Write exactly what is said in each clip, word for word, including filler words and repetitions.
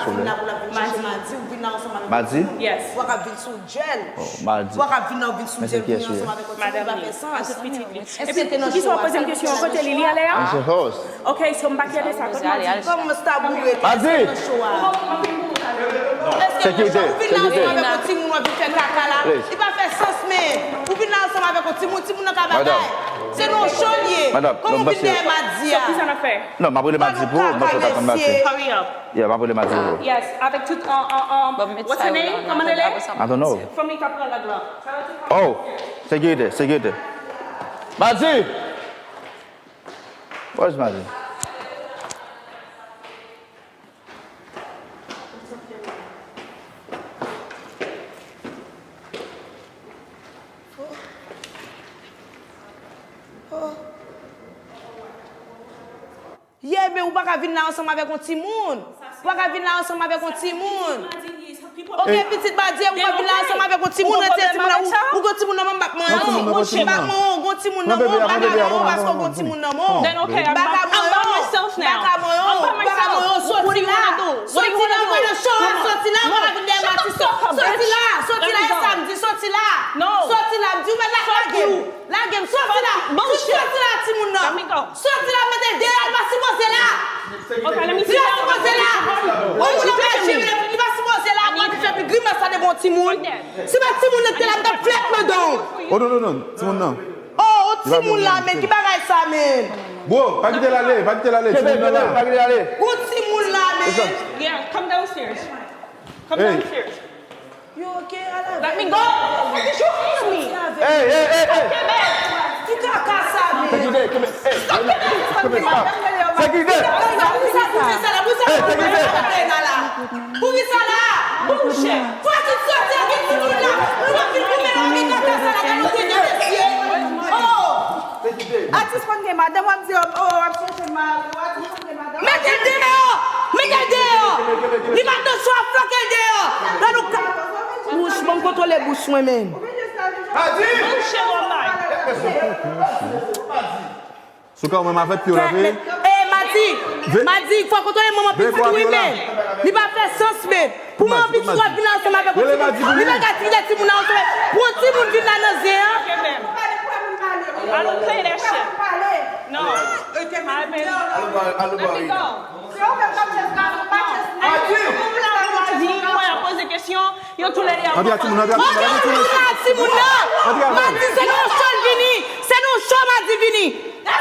Vin la pou l ap vin chache madi, ou vin la ansanm avèk yon timoun. Madi? Yes. Ou pa ka vin sou djèl. Oh, madi. Ou pa ka vin la, ou vin sou djèl, vin ansanm avèk yon timoun, pa fè sans. Madam Li, a tout pitit li. Epi poukisa w poze m kesyon an, kote li, li ale a? Ok, so m pa kite sa, kote madi? Kòman sa boure? Madi! Sekirite, sekirite. Ou vin la ansanm avèk yon timoun, w ap vin fè kaka la. Li pa fè sans, men. Ou vin la ansanm avèk yon timoun, timoun nan ka bagay. Se nan show l ye. Kòman w vin dèyè madi a? So, kisa n ap fè? Non, m ap rele madi pou ou, mwen sot atann madi. Hurry up. Yeah, m ap rele madi pou ou. Yes, avèk tout, uh, uh, uh, what's her name? Kòman l rele? I don't know. Fanmi k ap pran lag la. Oh, sekirite, sekirite. Madi! Where's Madi? Ye, men ou pa ka vin la ansanm avèk yon timoun. Ou pa ka vin la ansanm avèk yon timoun. Ok, pitit madi, ou pa vin la ansanm avèk yon timoun, retire timoun nan, ou, ou gon timoun nan men, m bak manyen w. M bak manyen w, ou gon timoun nan men, m baka manyen w, paske ou gon timoun nan men. M baka manyen w, m baka manyen w, m baka manyen w, soti la. Soti la, mwen nan show a, soti la, ou pa ka vin dèyè madi, soti la, soti la, e samdi, soti la. Soti la, m di w, mèt la lage m. Lage m, soti la! Soti la, timoun nan! Soti la, mete deyò, li pa sipoze la! Li pa sipoze la! Yon moun ap mache, li pa sipoze la, ou pa t fè pi grimas sa devan yon timoun. Si pa timoun nan ki te la, m t ap flèt nan dan w. Oh, non, non, non, timoun nan. Oh, yon timoun la, men, ki bagay sa, men? Bro, pa kite l ale, pa kite l ale, timoun nan la. Pa kite l ale. Yon timoun la, men. Yeah, come downstairs. Come downstairs. You okay? Let me go. What did you call me? Hey, hey, hey, hey. Ki kaka sa, men? Sekirite, kenbe, hey, kenbe, stop. Sekirite. Hey, sekirite. Poukisa la? Poukisa la? Fò ki soti ak timoun la. Nou pa fin goumen avèk kaka sa la, gade tete mesye. Oh. Atis konn gen madanm, w ap di, oh, w ap chèche mari w, atis konn gen madanm. Mete l deyò! Mete l deyò! Li pa t nan cho a, flanke l deyò! Gad yon ka. Bouch, ban m kontwole bouch mwen, men. Madi! Sou ka ou menm avèk pye w la, veye. Eh, Madi! Madi, fò kontwole manman pitit ou, wi, men. Li pa fè sans, men. Pou manman pitit ou ap vin ansanm avèk yon timoun. Li pa ka tire timoun nan ansanm. Pou yon timoun vin la nan zen an. I don't play that shit. No. Let me go. Anpil a timoun, anpil a timoun, anpil a timoun. Anpil a timoun, anpil a timoun, anpil a timoun. Anpil a timoun, non. Madi, se nan yon cho l vini. Se nan yon cho Madi vini.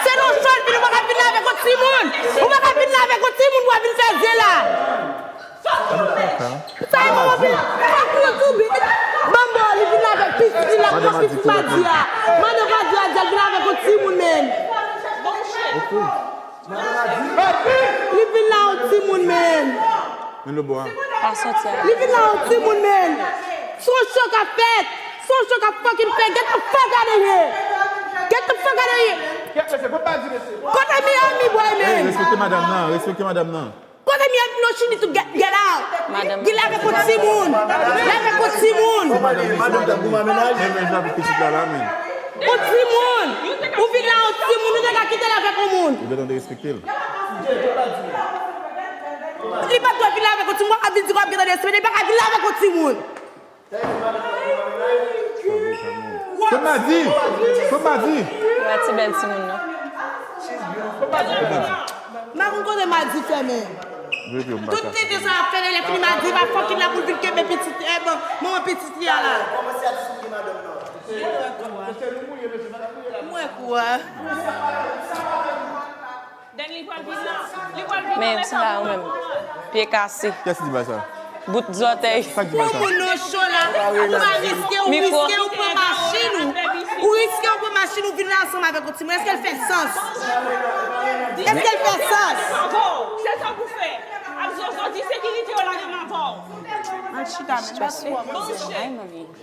Se nan yon cho l vini, ou pa ka vin la avèk yon timoun. Ou pa ka vin la avèk yon timoun pou w ap vin fè zen la. Sa e manman pi. Fòk nou toubi. Banbo, li vin avèk pitit li la, pran pitit Madi a. Mande Madi a di l vin avèk yon timoun, men. Li vin la yon timoun, men. Men le bwa. Pa soti a. Li vin la yon timoun, men. Se yon cho k ap fèt. Se yon cho k ap fucking fèt. Get the fuck out of here. Get the fuck out of here. Kote Miami boy, men? Hey, respekte madanm nan, respekte madanm nan. Kote mi ap nou chini tou, get, get out. Madanm. Li la avèk yon timoun. Li la avèk yon timoun. Madanm, madanm, madanm, madanm. Yon timoun. Ou vin la yon timoun, ou te ka kite l avèk yon moun. Ou gentan derespekte l. Li pa t dwe vin la avèk yon timoun, w ap vin di w ap gentan derespekte, li pa ka vin la avèk yon timoun. Kot Madi? Kot Madi? Madi bèl timoun nan. M pa konn kote Madi fèmen. Tout tete sa ap fè lè fini Madi pa fòk ki la pou l vin kenbe pitit, eh, bon, manman pitit li a la. Mwen kwè. Then li pral vin la. Li pral vin la. Men sa ou menm. Pye kase. Kiyès ki di bagay sa? Bout zòtèy. Sa ki di bagay sa? Pou moun nan cho la, ou pa riske, ou riske, ou pran machin ou. Ou riske, ou pran machin ou vin la ansanm avèk yon timoun. Èske l fè sans? Èske l fè sans? Se sa pou fè. Ak zozo di sekirite yo lage m avè w. Al chita, men.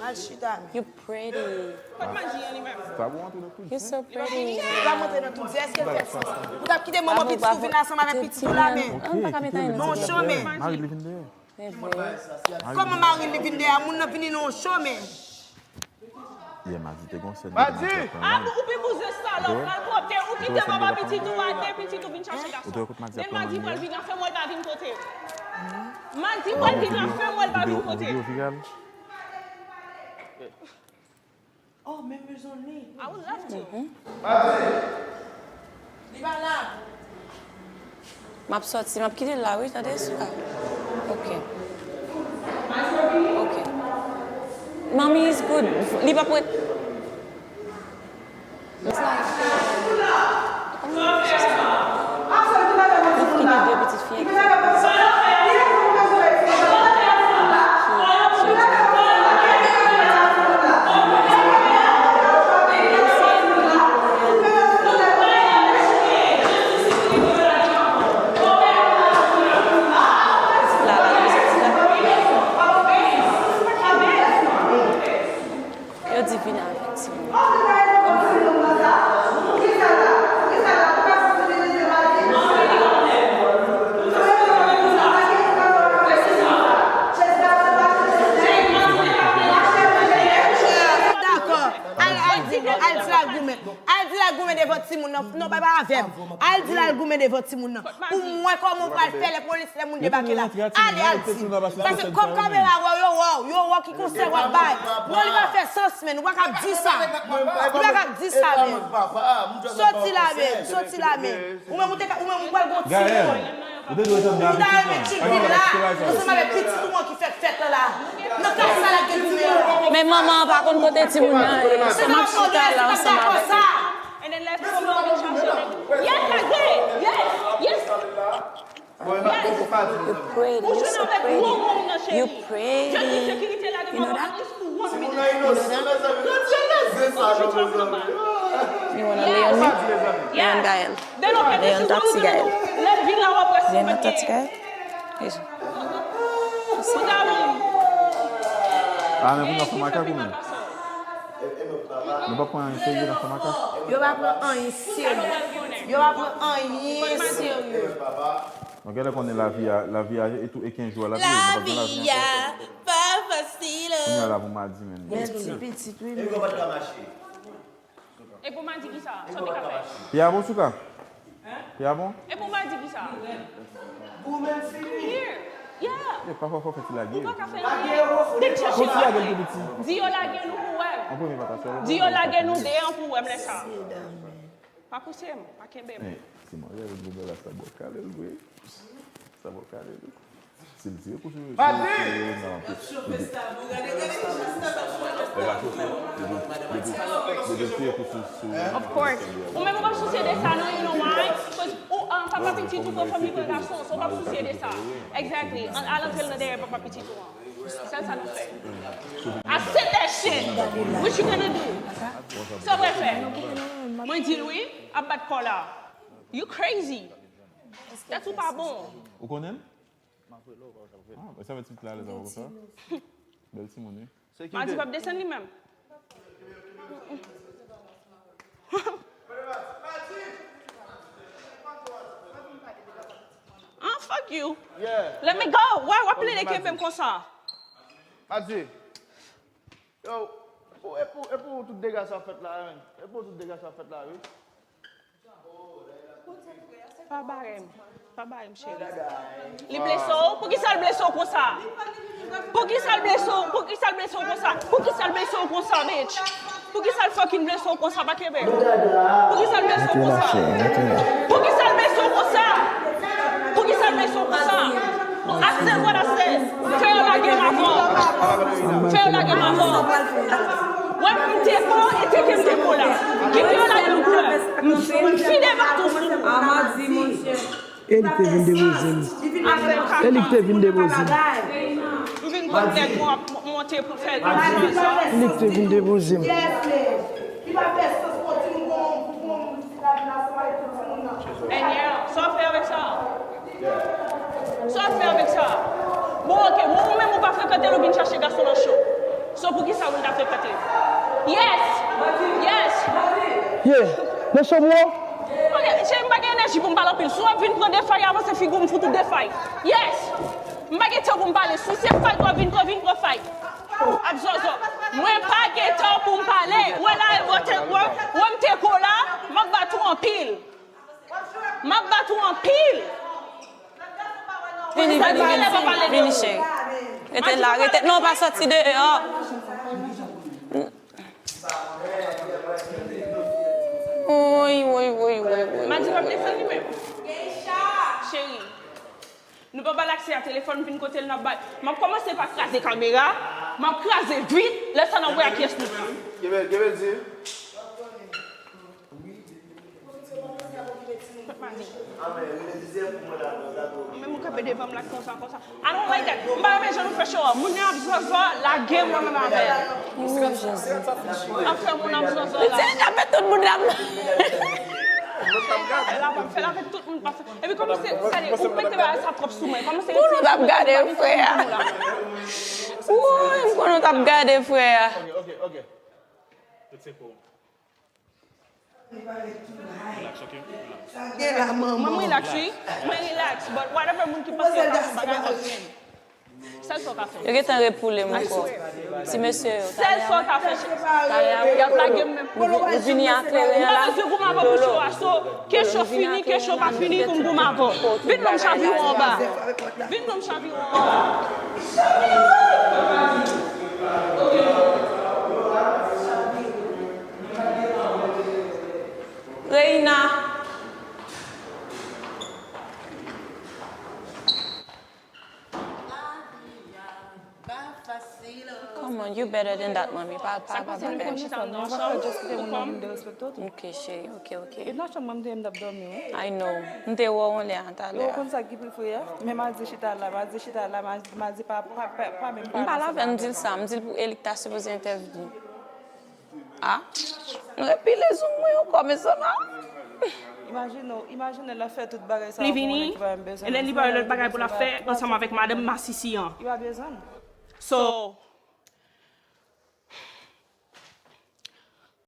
Al chita, men. Pretty. Kot Madi an li menm? Sa bon antre nan tout zen. You're so pretty. L ap antre nan tout zen. Èske l fè sans? Ou t ap kite manman pitit ou vin ansanm avèk pitit ou la, men. Nan yon cho, men. Mari li vin dèyè. Kòman mari li vin dèyè? Moun nan vini nan yon cho, men. Yè Madi te gon sèn. Madi! Ah, ou pi bouzen salòp, malpwòpte, ou kite manman pitit ou a de pitit ou vin chache gason. Men Madi pral vin anfen mwen l pa vin kote. Madi pral vin la fè mwen l pa vin kote. Videyo viral. Oh, men bezwen li. I would love to. Li pa la. M ap sòti, m ap kite l la, wi, tande, Souka. Ok. Ok. Mommy is good. Li p ap ret. It's like, oh, she said, look ki gen de pitit fi. Yo di vin avèk timoun. Dakò. Al, al di, al di l al goumen. Al di l al goumen devan timoun nan. Non, pa, pa avè m. Al di l al goumen devan timoun nan. Pou m wè kòman w pral fè lè polis, lè moun debake la. Ale, al di. Paske kòm kamera wè w, yo wè w, yo wè w ki konsèy w ap bay. Non, li pa fè sans, menn. Ou pa ka ap di sa. Ou pa ka ap di sa, menn. Soti la, menn. Soti la, menn. Ou menm, ou te ka, ou menm, ou pral gon timoun. Ou ta renmen Chick vin la. Ansanm avèk pitit ou an ki fèk fèt la la. Nan kay sa l ap gen goumen an. Men manman an pa konn kote timoun nan ye. Ansanm ak chita la, ansanm avèk. And then let's go on and chache nèg. Yes, lage! Yes! Yes! You're pretty, you're so pretty. You're pretty. You know that? You know that? You wanna lay on me? Lay on Gaël. Lay on Tati Gaël. Lay on Tati Gaël. Ah, men pou nou fè makak ou menm? Nou pa pran anyen serye nan fè makak? Yo pa pran anyen serye. Yo pa pran anyen serye. Mwen genlè konnen lavi a, lavi a e tou e kenz jou a l ap ye, nou p ap gen lavi ankò. Pa fasil. Kounye a la pou madi menm. Mèsi pitit wi. E pou madi kisa? Sa w te ka fè? Pye a bon Souka? Pye a bon? E pou madi kisa? Pou menm fini. Yeah. E pa fò fò fè ti lage. Ou pa ka fè anyen. Dèk chèche Fò ti lage l pi piti. Di yo lage nou pou wè m. An premye pata sè. Di yo lage nou deyò pou wè m lè sa. Pa pouse m, pa kenbe m. Si maryaj vre bagay la sa bò kale l vre. Sa bò kale l. Si l tire kou sou sou nan anpil. Li tire kou sou sou. Of course. Ou menm ou p ap sousye de sa non, you know why? Cause ou an papa pitit ou pran fanmi pran gason, so ou p ap sousye de sa. Exactly. An al antre l nan dèyè papa pitit ou an. Sèl sa nou fè. I said that shit. What you gonna do? Sa w pral fè? Mwen di l wi, ap bat kò la. You crazy. Tèt ou pa bon. Ou konnen l? Ah, sa fè ti pitit la alèz avè w konsa. Bèl timoun wi. Madi p ap desann li menm. Ah, fuck you. Let me go. Why w ap plede kenbe m konsa? Madi. Yo, e pou, e pou tout dega sa fèt la, menn. E pou tout dega sa fèt la, wi. Pa bare m. Pa bare m, cheri. Li blese w? Poukisa l blese w konsa? Poukisa l blese w? Poukisa l blese w konsa? Poukisa l blese w konsa, bitch? Poukisa l fucking blese w konsa? Pa kenbe m. Poukisa l blese w konsa? Poukisa l blese w konsa? Poukisa l blese w konsa? I said what I said. Fè yo lage m avan. Fè yo lage m avan. Wè m te ko e teke m te ko la. Kite yo lage m pou wè. M fide baton sou ou. E li k te vin depoze m. E li k te vin depoze m. M vin konn nèg mwen ap monte pou fè l vin sa. Li k te vin depoze m. And yeah, sa w fè avèk sa? Sa w fè avèk sa? Bon, ok, bon, ou menm ou pa frekante l, ou vin chache gason nan cho. So, poukisa ou vin ta frekante l? Yes! Yes! Yeah, nan cho m wè w. Ok, cheri, m pa gen enèji pou m pale anpil. Si w ap vin pran de fay, avanse figi w, m fout ou de fay. Yes! M pa gen tan pou m pale. Si se fay w ap vin pran, vin pran fay. Ap zòzò. Mwen pa gen tan pou m pale. Wè la, wè te, wè, wè m te ko la, m ap bat ou anpil. M ap bat ou anpil. Vini, vini, vini, vini, cheri. Rete la, rete. Non, pa sòti deyò. Woy, woy, woy, woy, woy. Madi pa desann li menm. Cheri, nou pa ba l aksè a telefòn, vin kote l n ap bay. M ap kòmanse pa kraze kamera, m ap kraze vit, lè sa n ap wè a kiyès nou pral. Kebe, kebe di. Mwen menm ou kanpe devan m la konsa, konsa. I don't like that. M pa renmen jan nou fè show a. Moun yo ap zòzò, lage mwen menm avè l. Oh, Jezi. Ap fè moun ap zòzò la. Li di, "N ap fè tout moun ap." Fè l avè m, fè l avè tout moun, pa fè. Epi kòm se, gade, ou mete bagay sa twòp sou mwen. Kòm se pou nou t ap gade frè a. Woy, m konnen w t ap gade frè a. Ok, ok, ok. Let's say cool. Relax, ok? Relax. Mwen relax, wi. Mwen relax, but whatever moun ki panse yo ka fè bagay kontrè. Sèl sa w ka fè. Yo gentan repoule m ankò. Ti mesye yo, sèl sa w ka fè. Talè a, y ap lage m menm. Ou vini ak kleren an la. M pa bezwen goumen avè w pou show a, so, ke show fini, ke show pa fini, pou m goumen avè w. Vin non m chavire w anba. Vin non m chavire w anba. Reina. Come on, you better than that, mami. Pa, pa, pa, pa. Ok, cheri, ok, ok. I know. M te wè w yon lè a talè a. Ou konn sa ki pi fre a? Men madi chita la, madi chita la, madi, madi pa, pa, pa, pa menm pale ansanm avè m. M pa la avè l, m di l sa, m di l pou e li ki ta sipoze entèvni. Ah, nou repile zong mwen ankò, mezanmi. Imajine w, imajine l ap fè tout bagay sa pou yon nèg ki pa menm bezwen. Li vini, e lè li pa gen lòt bagay pou l ap fè ansanm avèk madanm masisi an. Li pa bezwen l. So,